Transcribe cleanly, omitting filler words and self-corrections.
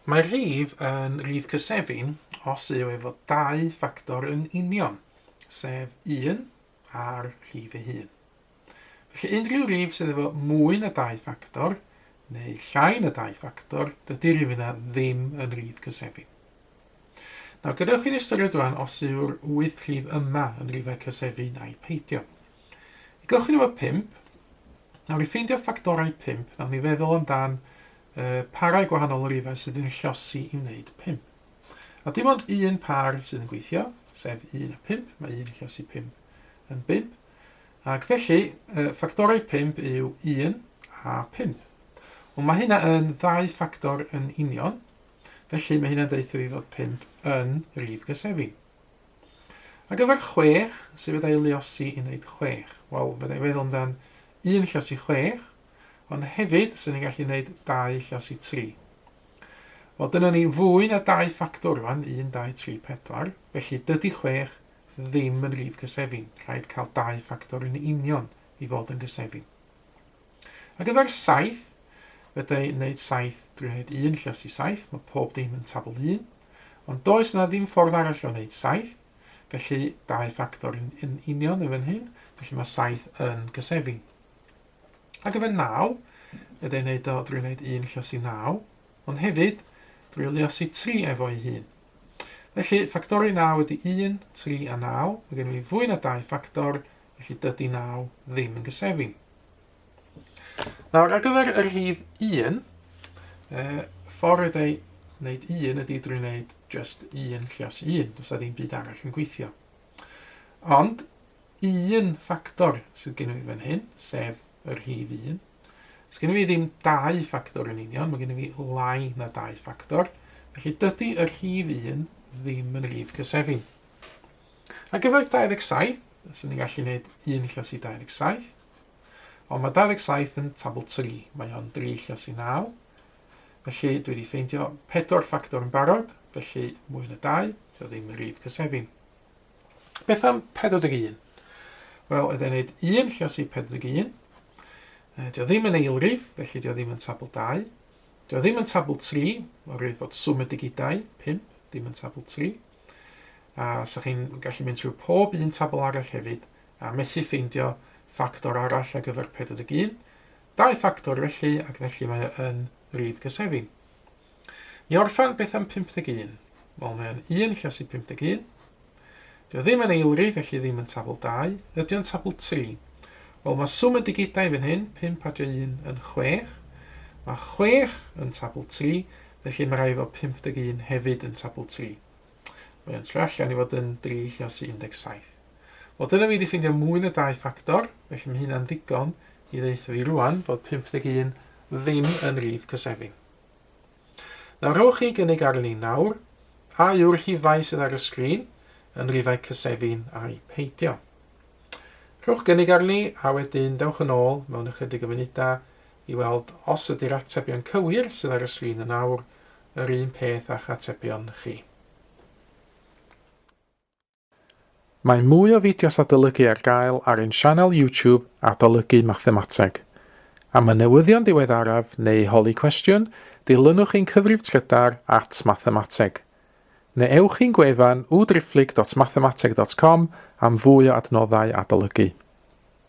Mae rhif yn rif cysefin os yw efo dau ffactor yn union, sef 1 a'r rhif ei hun. Felly unrhyw rif sydd efo mwy na dau ffactor, neu llai na dau ffactor, dydy'r rhif yna ddim yn rif cysefin. Nawr, gadewch i ni ystyried rwan os yw'r wyth rhif yma yn rifau cysefin ai peidio. I gychwyn efo 5, nawr i ffeindio ffactorau 5, nawn ni feddwl amdan y parau gwahanol o rifau sydd yn llosi i wneud 5. A dim ond un par sydd yn gweithio, sef 1 a 5, mae 1 yn llosi 5 yn 5. Ac felly, ffactorau 5 yw 1 a 5. Ond mae hynna yn ddau ffactor yn union, felly mae hynna'n deutha fi fod 5 yn rif gysefin. Ar gyfer 6, sut fydda i luosi i wneud 6? Wel, fydda i feddwl amdan 1 llosi 6, ond hefyd, swn i'n gallu gwneud 2 llosi 3. Wel, dyna ni fwy na dau ffactor rwan, 1, 2, 3, 4. Felly, dydy 6 ddim yn rif cysefin. Rhaid cael dau ffactor yn union i fod yn gysefin. Ar gyfer 7, fedra i wneud 7 drwy wneud 1 lluosi 7, mae pob dim yn tabl 1. Ond does yna ddim ffordd arall o wneud 7, felly dau ffactor yn, yn union yn fan hyn, felly mae 7 yn gysefin. Ar gyfer 9, fedra i wneud o drwy wneud 1 lluosi 9, ond hefyd drwy luosi 3 efo'i hun. Felly, ffactorau 9 ydy 1, 3 a 9. Mae gen i fwy na dau ffactor, felly dydy 9 ddim yn gysefin. Nawr, ar gyfer y rhif 1, e, ffordd ei wneud 1 ydy drwy wneud just 1 llios 1, does na ddim byd arall yn gweithio. Ond, un ffactor sydd gen i fan hyn, sef y rhif 1. Sgen i fi ddim dau ffactor yn union, mae gen i fi lai na dau ffactor, felly dydy y rhif 1 ddim yn rhif cysefin. Ar gyfer 27, swn i'n gallu gwneud 1 lliosi 27, ond mae 27 yn tabl 3, mae o'n 3 lliosi 9, felly dwi wedi ffeindio pedwar ffactor yn barod, felly mwy na 2, dio ddim yn rhif cysefin. Beth am 41? Wel, ydy wneud 1 lliosi 41. E, dio ddim yn eilrif, felly dio ddim yn tabl 2. Dio ddim yn tabl 3, oherwydd fod swm y digidau, 5, ddim yn tabl 3. A sa chi'n gallu mynd trwy pob un tabl arall hefyd, a methu ffeindio ffactor arall ar gyfer 41. Dau ffactor felly, ac felly mae o yn rif gysefin. I orffen, beth am 51? Wel, mae o'n 1 lliosi 51. Dio ddim yn eilri, felly ddim yn tabl 2. Ydy o'n tabl 3? Wel, mae swm y digidau fan hyn, 5 adio 1 yn 6. Mae 6 yn tabl 3, felly mae rhaid fod 51 hefyd yn tabl 3. Mae o'n troi allan i fod yn 3 lliosi 17. Wel, dyna fi wedi ffeindio mwy na dau ffactor, felly mae hynna'n ddigon i ddeutha fi rwan fod 51 ddim yn rif cysefin. Nawr rhowch chi gynnig arni nawr, a yw'r rhifau sydd ar y sgrin yn rifau cysefin ai peidio. Rhowch gynnig arni a wedyn dewch yn ôl mewn ychydig o funudau i weld os ydy'r atebion cywir sydd ar y sgrin yn awr yr un peth â'ch atebion chi. Mae mwy o fideos adolygu ar gael ar ein sianel YouTube Adolygu Mathemateg. Am y newyddion diweddaraf neu holi cwestiwn, dilynwch ein cyfrif trydar at mathemateg. Neu ewch i'n gwefan www.mathemateg.com am fwy o adnoddau adolygu.